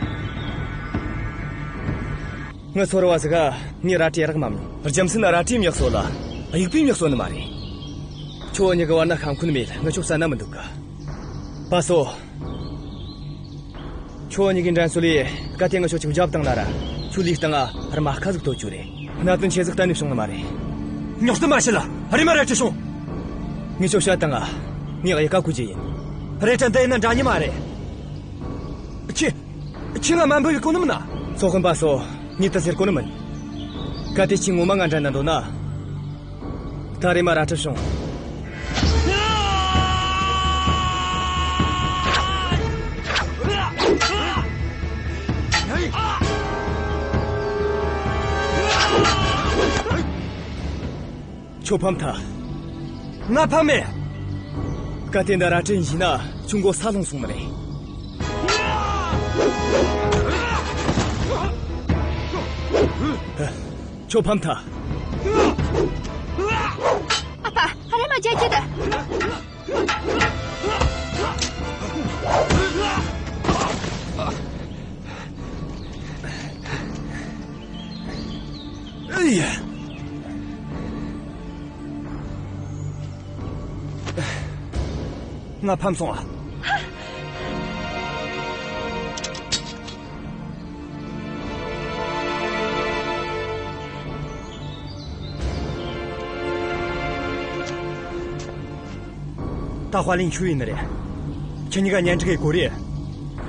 ངའི་ཚོར་བ་ཟིག་ག་ངས་རལ་གྲི་རག་མ་མྱོང་། རྒྱུ་མཚན་རལ་གྲིའི་མྱི་གསོད་ལ་དབྱུག་པའི་མྱི་གསོད་ནི་མ་རེད། ཁྱོད་གཉིས་གི་བར་ན་ཤ་འཁོན་མེད། ངས་ཁྱོད་བསད་ན་མི་འདོད་གི། པ་སོ། ཁྱོད་གཉིས་གི་འགྲན་རྩོད་ལས་གལ་ཏེ་ངས་ཁྱོད་ཅིག་འཇབ་བཏང་ན་ར། ཁྱོའི་ལུས་སྟེང་ང་རྨ་ཁ་ཟིག་གཏོད་རྒྱུ་རེད། གནད་དོན་ཆེ་ཟིག་གཏན་ནས་བྱུང་ནི་མ་རེད། རྙོག་གཏམ་མ་བཤད་ལ། རེམ་མ་རལ་གྲི་བྱུང་། ངས་ཁྱོད་བཤད་བཏང་ང་། ངས་གཡུལ་ཁ་བཀོལ་རྒྱུ་ཡིན། རེད་དྲ་འདི་ཡིན་ན་འདྲ་ནི་མ་རེད། ཁྱོས། ཁྱོས་ང་དམའ་འབེབས་ཡེ་གོ་ནི་མིན་ན། ཚོ་དཔོན་པ་སོ། ངས་དེ་ཟེར་གོ་ནི་མིན། གལ་ཏེ་ཁྱོས་ངོ་མ་ང་འགྲན་ན་འདོད་ན། ད་རེམ་མ་རལ་གྲི་བྱུང་། ཁྱོད་ཕམ་ཐལ། ང་ཕམ་མེད། གལ་ཏེ་འདི་རལ་གྲི་ཡིན་ན་ཁྱོད་མགོ་ས་ལྷུང་སོང་ནི་རེད། ཁྱོད་ཕམ་ཐལ། ཨ་ཕ། ཧ། རེམ་མ་རྒྱལ་རྒྱུ་ད། ཨེ་ཡ། ང་ཕམ་སོང་ཨ། ད་དཔའ་ལན་ཆོ་ཡིན་ནི་རེད། ཁྱེད་གཉིས་ཀ་གཉེན་སྒྲིག་གི་གོ་རེ།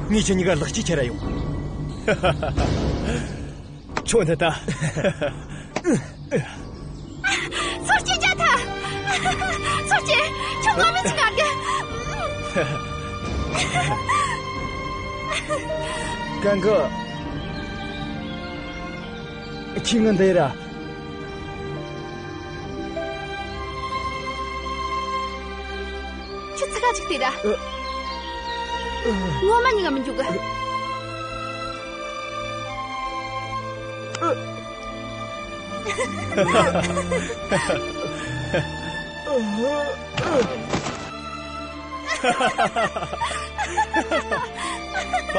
ངས་ཁྱེད་གཉིས་ཀ་ལག་སྐྱེས་ཁྱེར་ར་ཡོང་། ཁྱོད་འདི་ད། མཚོ་སྐྱེས་རྒྱལ་ཐལ། མཚོ་སྐྱེས། ཁྱོད་ངོ་མ་ཅིག་དགའ་གི། གང་གི། ཁྱོས་ང་འདི་ར། ཁྱོད་ཚིག་ག་ཅིག་དེ་ར། ངོ་མ་ཉན་ང་མི་འཇུག་གི། པ་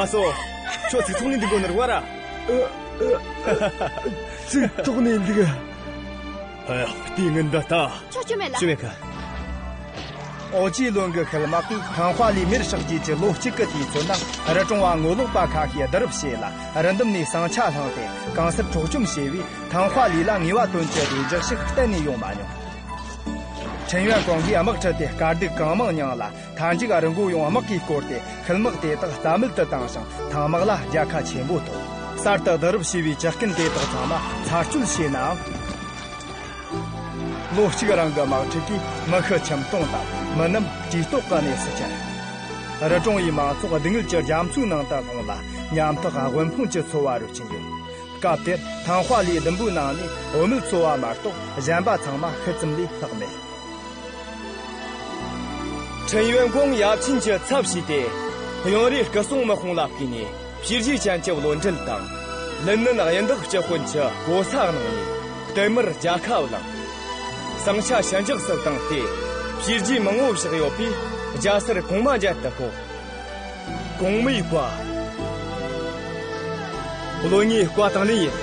སོ། ཁྱོད་ཚིག་ཐོག་ནས་འདུག་གོ་ནི་རེད་བ་ར། ཚིག་ཐོག་ནས་འདུག་ཨ། ལྟས་ངན་འདི་ལྟ། ཁྱོད་སྐྱོན་མེད་ལ། སྐྱོན་མེད་གི། ཨོ་ཅི་ལོན་གི་ཤུལ་དམག་གིས་ཐང་ཧྭ་ལིའི་མེར་བསྲེགས་རྗེས་ཀྱི་ལོ་གཅིག་གི་དུས་ཚོད་ནང་། རི་གྲོང་བ་ངོ་ལོག་པ་ཁ་ཤས་བསྡུ་རུབ་བྱས་ལ། རི་འདབས་ནས་ཟིང་ཆ་བསླངས་ཏེ། གང་སར་འཕྲོག་བཅོམ་བྱས་པས། ཐང་ཧྭ་ལི་ལ་ངེས་པ་དོན་གྱི་བདེ་འཇགས་ཤིག་གཏན་ནས་ཡོང་མ་མྱོང་། ཁྲིན་ཡོན་ཀོང་གིས་དམག་ཁྲིད་དེ་དཀའ་སྡུག་གང་མང་མྱངས་ལ། མཐའ་མཇུག་རི་མགོ་ཡོངས་དམག་གིས་བསྐོར་ཏེ། ཤུལ་དམག་དེ་དག་རྩ་མེད་དུ་བཏང་ཞིང་། ཐང་དམག་ལ་རྒྱལ་ཁ་ཆེན་པོ་ཐོབ། གསར་དུ་བསྡུ་རུབ་བྱས་པའི་ཇག་རྐུན་དེ་དག་ཚང་མ་ཚར་གཅོད་བྱས་ནའང་། ལོ་གཅིག་རིང་གི་དམག་འཁྲུག་གིས་མི་ཤི་ཁྱིམ་སྟོང་དང་། མི་རྣམས་གྲོས་ལྟོགས་ཀྱི་གནས་སུ་གྱར། རི་གྲོང་བའི་མང་ཚོགས་སྡུག་བསྔལ་གྱི་རྒྱ་མཚོའི་ནང་དུ་ལྷུང་ལ། ཉམ་ཐག་དབུལ་ཕོངས་ཀྱི་འཚོ་བ་རོལ་གྱིན་ཡོད། སྐབས་དེར་ཐང་ཧྭ་ལིའི་ཟླུམ་པོའི་ནང་ནས་བུད་མེད་ཚོ་བ་མ་གཏོགས་གཞན་པ་ཚང་མ་ཤི་ཙམ་ལས་ལྷག་མེད། ཁྲིན་ཡོན་ཀོང་ཡབ་ཆེན་གྱི་ཚབ་བྱས་ཏེ། གཡུང་རུའི་སྐུ་སྲུང་དམག་དཔུང་ལ་བརྐུས་ནས། བྱས་རྗེས་ཅན་གྱི་བློ་འདྲེན་དང་། ལིན་ནན་གཡུན་དག་སྤྱི་དཔོན་གྱི་གོ་ས་གནང་ནས། བསྟན་མར་རྒྱལ་ཁ་བླངས། ཟིང་ཆ་ཞི་འཇགས་སུ་བཏང་སྟེ། བྱས་རྗེས་མང་བོ་བཞག་ཡོད་པས། རྒྱལ་སར་གོང་མ་མཇལ་དུ་ཤོག་གོང་མའི་བཀའ། བློན་ངའི་བཀའ་དང་ལེན་ཡིན།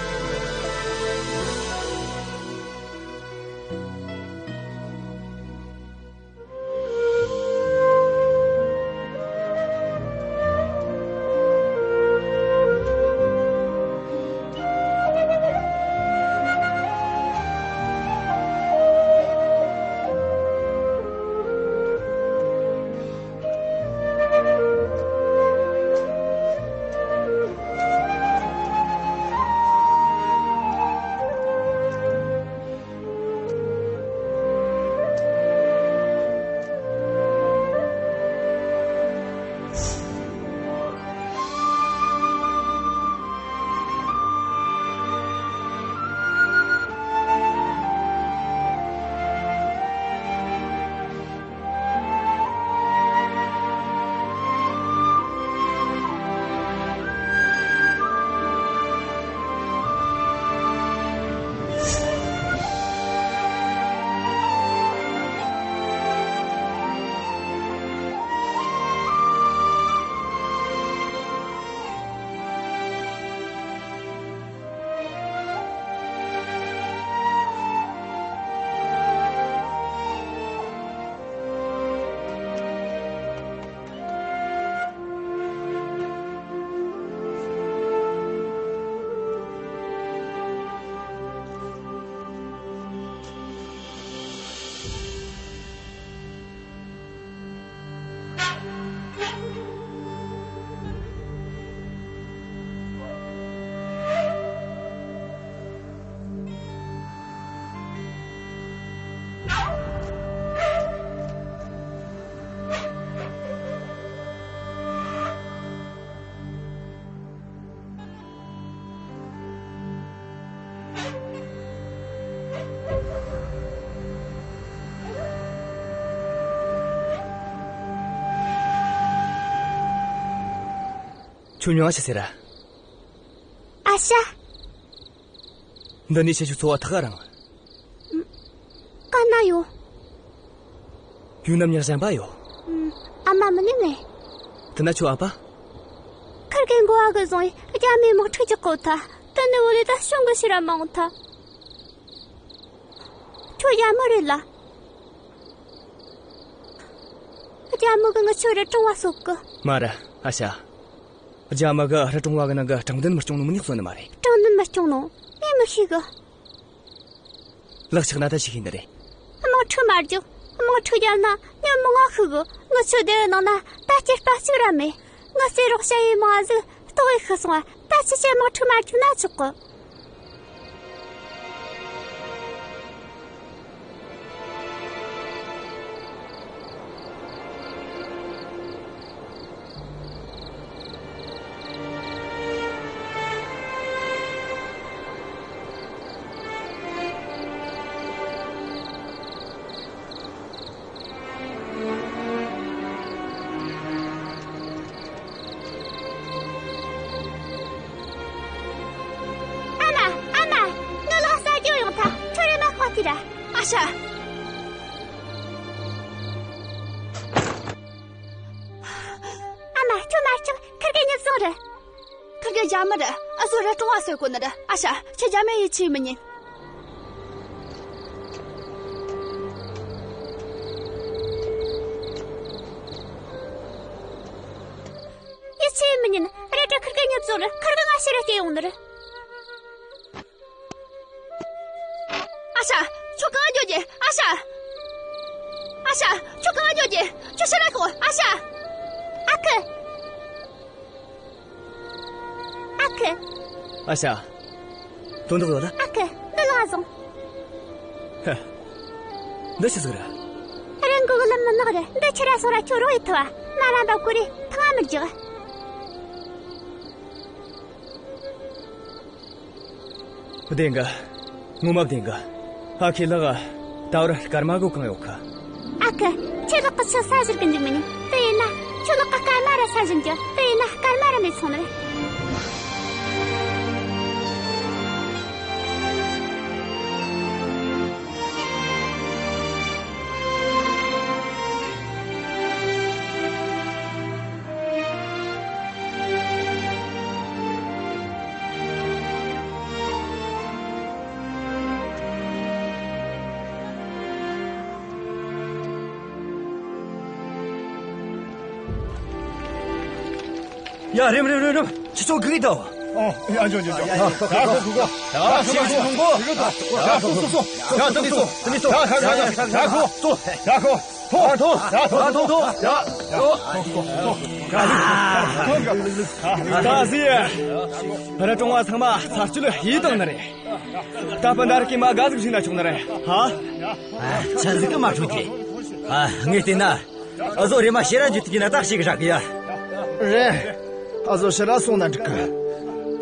ཁྱོད་མྱིང་ང་ཆི་ཟེར་ར། ཨ་ཤ། འདི་ནས་ཁྱེད་ཆོའི་འཚོ་བ་ཐག་རིང་། ཀ་ན་ཡོད། ཡུལ་ན་མྱི་གཞན་པ་ཡོད། ཨ་མ་མི་ནི་མེད། དེ་ན་ཁྱོའི་ཨ་ཕ། ཁར་གེ་འགོ་བ་གི་བཟུང་ཡི་རྒྱ་མིའི་དམག་འཁྲུག་གི་གོ་ཐལ། དེ་ནི་བོ་ལས་ད་བྱུང་གི་ཕྱིར་ར་མ་འོང་ཐལ། ཁྱོད་རྒྱ་མི་རེད་ལ། རྒྱ་མི་གིས་ངེད་ཆོ་རི་གྲོང་བ་གསོད་གི། མ་རེད་ཨ་ཤ། རྒྱ་མི་གིས་རི་གྲོང་བ་གི་ནང་གི་དྲང་བདེན་མི་སྐྱོང་ནོ་མིན་ནས་གསོད་ནི་མ་རེད། དྲང་བདེན་མི་སྐྱོང་ནོ་ངས་མི་ཤེས་གི། ལག་ཆགས་ན་ད་ཤེས་ཤེས་ནི་རེད། དམག་འཁྲུག་མ་རྒྱག་དམག་འཁྲུག་རྒྱག་ན་མྱི་མང་ང་ཤི་གི། ངེད་ཆོ་སྡེ་བའི་ནང་ན་ད་སྐྱེས་པ་གཅིག་ར་མེད། ངའི་རྩེ་རོགས་ཞ་ཡི་མང་ཟིག་ལྟོགས་ཡི་ཤི་སོང་བ། ད་ཅི་བྱས་དམག་འཁྲུག་མ་རྒྱག་ན་ཆོག་གི། ཤ། ཨ་མ། ཁྱོད་མ་སྐྲག་ཁིར་གེ་ཉིད་བཟུང་རེ། ཁིར་གེ་རྒྱ་མི་རེད། ཨ་ཟོ་རི་གྲོང་བ་སོད་གོ་ནི་རེད། ཨ་ཤ། ཁྱོད་རྒྱ་མི་ཡིད་ཆེས་མི་ཉན། ཡིད་ཆེས་མི་ཉན། རེད་དྲ་ཁིར་གེ་ཉིད་བཟུང་རེ། ཁིར་གེ་ང་ཕྱིར་ར་སྐྱེལ་ཡོང་ནི་རེད། ཨ་ཤ། ཁྱོད་གང་འགྱོ་རྒྱུ། ཨ་ཤ། ཨ་ཤ། ཁྱོད་གང་འགྱོ་རྒྱུ། ཁྱོད་ཕྱིར་ར་ཤོག་ཨ་ཤ། ཨ་ཁུ། ཨ་ཁུ། ཨ་ཤ། དོན་དག་ཡོད་ལ། ཨ་ཁུ། འདི་ལ་བཟུང་། ཧ། འདི་ཆི་ཟིག་རེད། རི་མགོ་གི་ལམ་ནི་ནག་རེད། འདི་ཁྱེར་ར་སོང་ར་ཁྱོད་རོགས་ཡེད་ཐུབ་བ། ང་ར་འབབ་དགོས་རེད། ཐང་ང་མི་རྒྱག་བདེན་གི། ངོ་མ་བདེན་གི། ཨ་ཁུའི་ལག་ད་བར་སྐར་མ་གོ་གང་ཡོད་གི། ཨ་ཁུ། ཁྱོད་ལག་གི་ཆུ་ས་བཞུར་གི་འཇུག་མི་ཉན། དེ་ཡིན་ན་ཁྱོད་ལག་གི་སྐར་མ་ར་ས་བཞུར་འཇུག་དེ་ཡིན་ན་སྐར་མ་ར་མེད་སོང་ནི་རེད། ཡ། རེམ་རེམ་རེམ་རེམ། ཁྱེད་ཚོ་སྒུག་གི་འདུག་ཨོ། ཡ། འགྱོ་འགྱོ་འགྱོ། ཡ། ཁོ་ཁོ་ཁོ་ཁོ། ཡ། ཤེས་ཤེས། ཁོ་ཁོ། ཡ། ཁོ་ཁོ། ཡ། ཐོ་ཐོ་ཐོ། ཡ། ཁོ་ཁོ། ཐོ་ཐོ། ཡ། ཐོ་ཐོ། ཡ། ད་ཟིག་ར་གྲོང་བ་ཚང་མ་ཚར་གཅོད་ཡེད་བཏང་ནི་རེད། ད་སྤུན་ཟླ་རིགས་ཀྱི་མ་དགའ་ཟིག་བྱས་ན་ཆོག་ནི་རེད། ཧ། ཆི་ཟིག་གི་མ་འཕྲོད་ཀྱི། ཨ། ངས་བལྟས་ན། ཨ་ཟོ་རེམ་མ་ཕྱིར་ར་འགྱོ་ཐུབ་རྒྱུ་ན་ད་ཞེ་གི་ཧྲ་གི་ཡ། རེད། ཨ་ཟོ་ཕྱིར་ར་སོང་ན་འགྲིག་གི།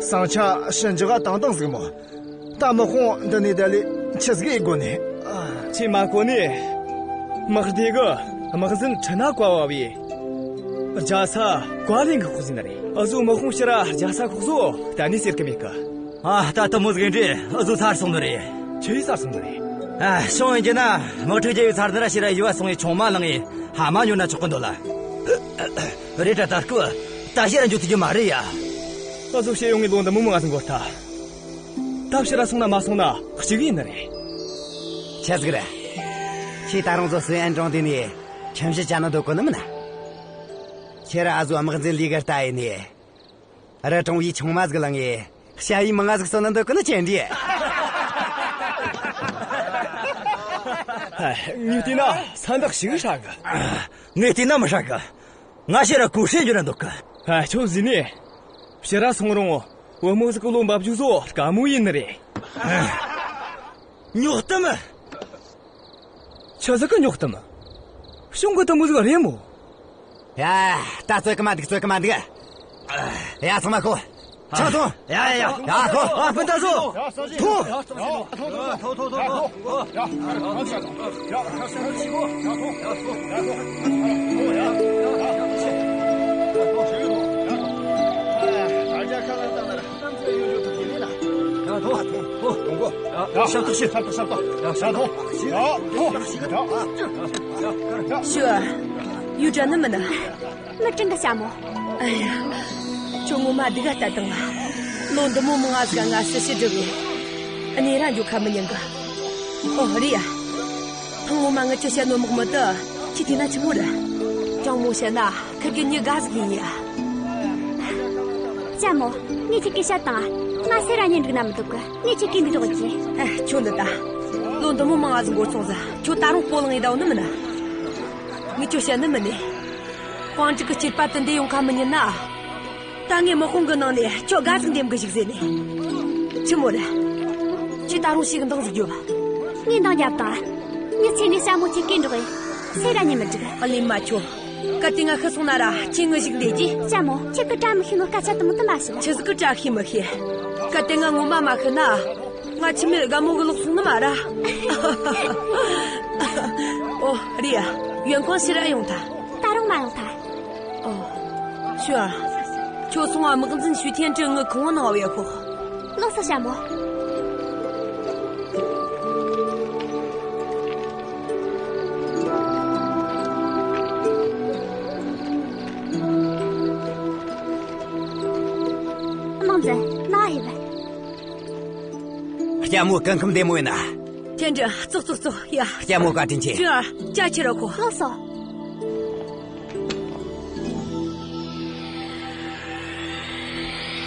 ཟིང་ཆ་ཞི་འཇགས་བཏང་བཏང་ཟིག་མོ། ད་དམག་དཔུང་འདི་ནས་བསྡད་ལས་ཆི་ཟིག་ཡེད་དགོ་ནི། ཁྱོས་མ་གོ་ནི། དམག་སྡེ་གི་དམག་འཛིན་ཁྲི་ན་བཀའ་ཕབ་བས། རྒྱལ་ས་བཀའ་བློན་གི་ཤོག་ཟིན་ནི་རེད། ཨ་ཟོ་དམག་དཔུང་ཕྱིར་ར་རྒྱལ་ས་ཤོག་ཟོ་གཏན་ནས་ཟེར་གི་མེད་གི། ཨ། ད་དེ་མོ་ཟིག་ཡིན་དུས་ཨ་ཟོ་ཚར་སོང་ནི་རེད། ཆི་ཡས་ཚར་སོང་ནི་རེད། ཨ། བྱུང་ཡིན་རྒྱུ་ན་དམག་འཁྲུག་བརྒྱབ་ཡས་ཚར་ནི་ར་ཕྱིར་ར་ཡུལ་བ་སོང་ངས་ཆུང་མ་བླངས་ངས་ཕ་མ་ཉོ་ན་ཆོག་གི་འདོད་ལ། རེད་དྲ་ད་སྐབས་ད་ཕྱིར་ར་འགྱོ་ཐུབ་རྒྱུ་མ་རེད་ཡ། ཨ་ཟོ་བཤད་ཡོང་ངས་ལོ་འདི་མོ་མང་ཟིག་འགོར་ཐལ། ད་ཕྱིར་ར་སོང་ན་མ་སོང་ན་གཅིག་ཡིན་ནི་རེད། ཆི་ཟིག་རེད། ཁྱོས་ད་རུང་ཨ་ཟོ་སུའེ་ཨན་གྲོང་སྡེ་ནས་ཁྲིམས་གཞི་བཅའ་ན་འདོད་གོ་ནི་མིན་ན། ཁྱེད་ར་ཨ་ཟོ་དམག་འཛིན་ལི་གེ་ལྟ་ཡིན་ནི། རི་གྲོང་བའི་ཆུང་མ་ཟིག་ལ་ངས་ཞ་ཡི་མང་ང་ཟིག་གསོ་ན་འདོད་གི་ནི་ཆི་འདྲ། ཨ། ངས་བལྟས་ན་ས་འདག་ཞིག་ཧྲ་གི། ངས་བལྟས་ན་མི་ཧྲ་གི། ང་ཕྱིར་ར་ཀུ་ཧྲེ་འགྱོ་ན་འདོད་གི། ཨ། ཁྱོད་ཟེར་ནི། ཕྱིར་ར་སོང་རུང་བུ་མོ་ཟིག་གི་བློ་འབབ་རྒྱུ་བཟོ་དཀའ་མོ་ཡིན་ནི་རེད། ཨ། ཉོག་གཏམ། ཆི་ཟིག་གི་ཉོག་གཏམ། གཞུང་གི་དེ་མོ་ཟིག་རེད་མོ། ཡ། ད་རྩོད་གི་མ་འདུག་རྩོད་གི་མ་འདུག་ཡ། ཚང་མ་ཁོ། ཆང་འཐུང་། ཡ་ཡ་ཡ། ཡ་ཁོ། ཨ། སྤུན་ཟླ་ཚོ། འཐུང་། ཞབས་ཏོག་ཞུ། ཞབས་ཏོག་ཞབས་ཏོག་ཞབས་ཏོག་ཞབས་ཏོག་ཞུ། ཡུལ་འདྲ་ནི་མིན་ན། མི་དྲན་གི་ཞྭ་མོ། ཨ་ཡ། ཁྱོད་ངོ་མ་སྡུག་ག་ལྟ་དང་། ལོ་འདི་མོ་མང་ང་ཟིག་ག་ང་སྲི་ཞུ་སྒྲུབ་བས། གནས་ར་འགྱོ་ཁ་མི་ཉན་གི། ཨོ་རེད་ཡ། ཐེངས་སྔོན་མ་ངི་ཆོ་བཤད་ནོ་དམག་མི་དེ་ཁྱོས་བལྟས་ན་ཆི་མོ་རེད། དྲང་མོ་བཤད་ན་ཁིར་གེ་མྱི་དགའ་ཟིག་ཡིན་ཡ། ཞྭ་མོ། ངས་ཁྱེད་ཀྱི་བཤད་དང་། ང་སེ་ར་ཉན་འགྲིག་ན་མི་འདོད་གི། ངས་ཁྱེད་ཀྱི་འདི་རོགས་གྱིས། ཨ། ཁྱོད་འདི་ད། ལོ་འདི་མོ་མང་ང་ཟིག་འགོར་སོང་ཟིག་ཁྱོད་ད་རུང་སྤོ་ལངས་ཡི་ད་འོ་ནི་མིན་ན། ངས་ཁྱོད་བཤད་ནི་མིན་ནི། དཔུང་སྒྲིག་གི་སྐྱེས་པ་དེ་འདི་ཡོང་ཁ་མི་ཉན་ན། ད་ངས་དམག་དཔུང་གི་ནང་ནས་ཁྱོད་དགའ་ཟིག་འདེམས་གི་བཅུག་ཟེར་ནས། ཆི་མོ་རེད། ཁྱོས་ད་རུང་ཞིག་འདང་ཟིག་རྒྱོབ། ངས་འདང་རྒྱབ་དང་། མྱི་ཚེ་ནས་ཞྭ་མོ་ཁྱེད་ཀྱིས་འགྲོགས་ཡིན། སེ་ར་ཉན་མི་འགྲིག་གླེན་མ་ཁྱོད། གལ་ཏེ་ང་ཤི་སོང་ན་ར་ཁྱོས་ངའི་ཞིག་འདེད་རྒྱུས། ཞྭ་མོ། ཁྱེད་ཀྱིས་བཀྲ་མི་ཤིས་ནོ་སྐད་ཆ་དེ་མོ་དེ་མ་བཤད། ཆི་ཟིག་གི་བཀྲ་ཤིས་མི་ཤིས། གལ་ཏེ་ང་ངོ་མ་མ་ཤི་ན། ང་ཁྱིམ་མི་རྒན་མོ་གི་ལོག་སོང་ནི་མ་ར། ཨོ་རེད་ཡ། ཡོན་ཁོང་ཕྱིར་ར་ཡོང་ཐལ། ད་རུང་མ་ཡོང་ཐལ། ཨོ། ཞུ་ཨ། ཁྱོད་སོང་ང་དམག་འཛིན་ཞུས་ཐེན་ཀྲི་ངའི་ཁང་བའི་ནང་བོས་ཤོག་ལགས་སོ་ཞྭ་མོ། ལྕམ་མོ་སྐུ་ཁམས་བདེ་མོ་ཡིན་ན། ཐེན་ཀྲིན། ཙོག་ཙོག་ཙོག་ཡ། ལྕམ་མོ་བཀའ་དྲིན་ཆེ། ཀྲིན་ཨར། ཅ་ཆི་ར་ཁོ། ལགས་སོ།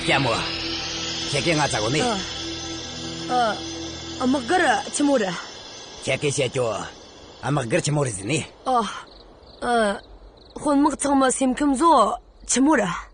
ལྕམ་མོ། ཁྱེད་ཀྱིས་ང་ཙ་གོ་ནི། ཨ། ཨ། དམག་སྒར་ཆི་མོ་རེད། ཁྱེད་ཀྱིས་བཤད་རྒྱུ། དམག་སྒར་ཆི་མོ་རེད་ཟེར་ནི། ཨ། ཨ། དཔོན་དམག་ཚང་མ་སེམས་ཁམས་བཟོ་ཆི་མོ་རེད།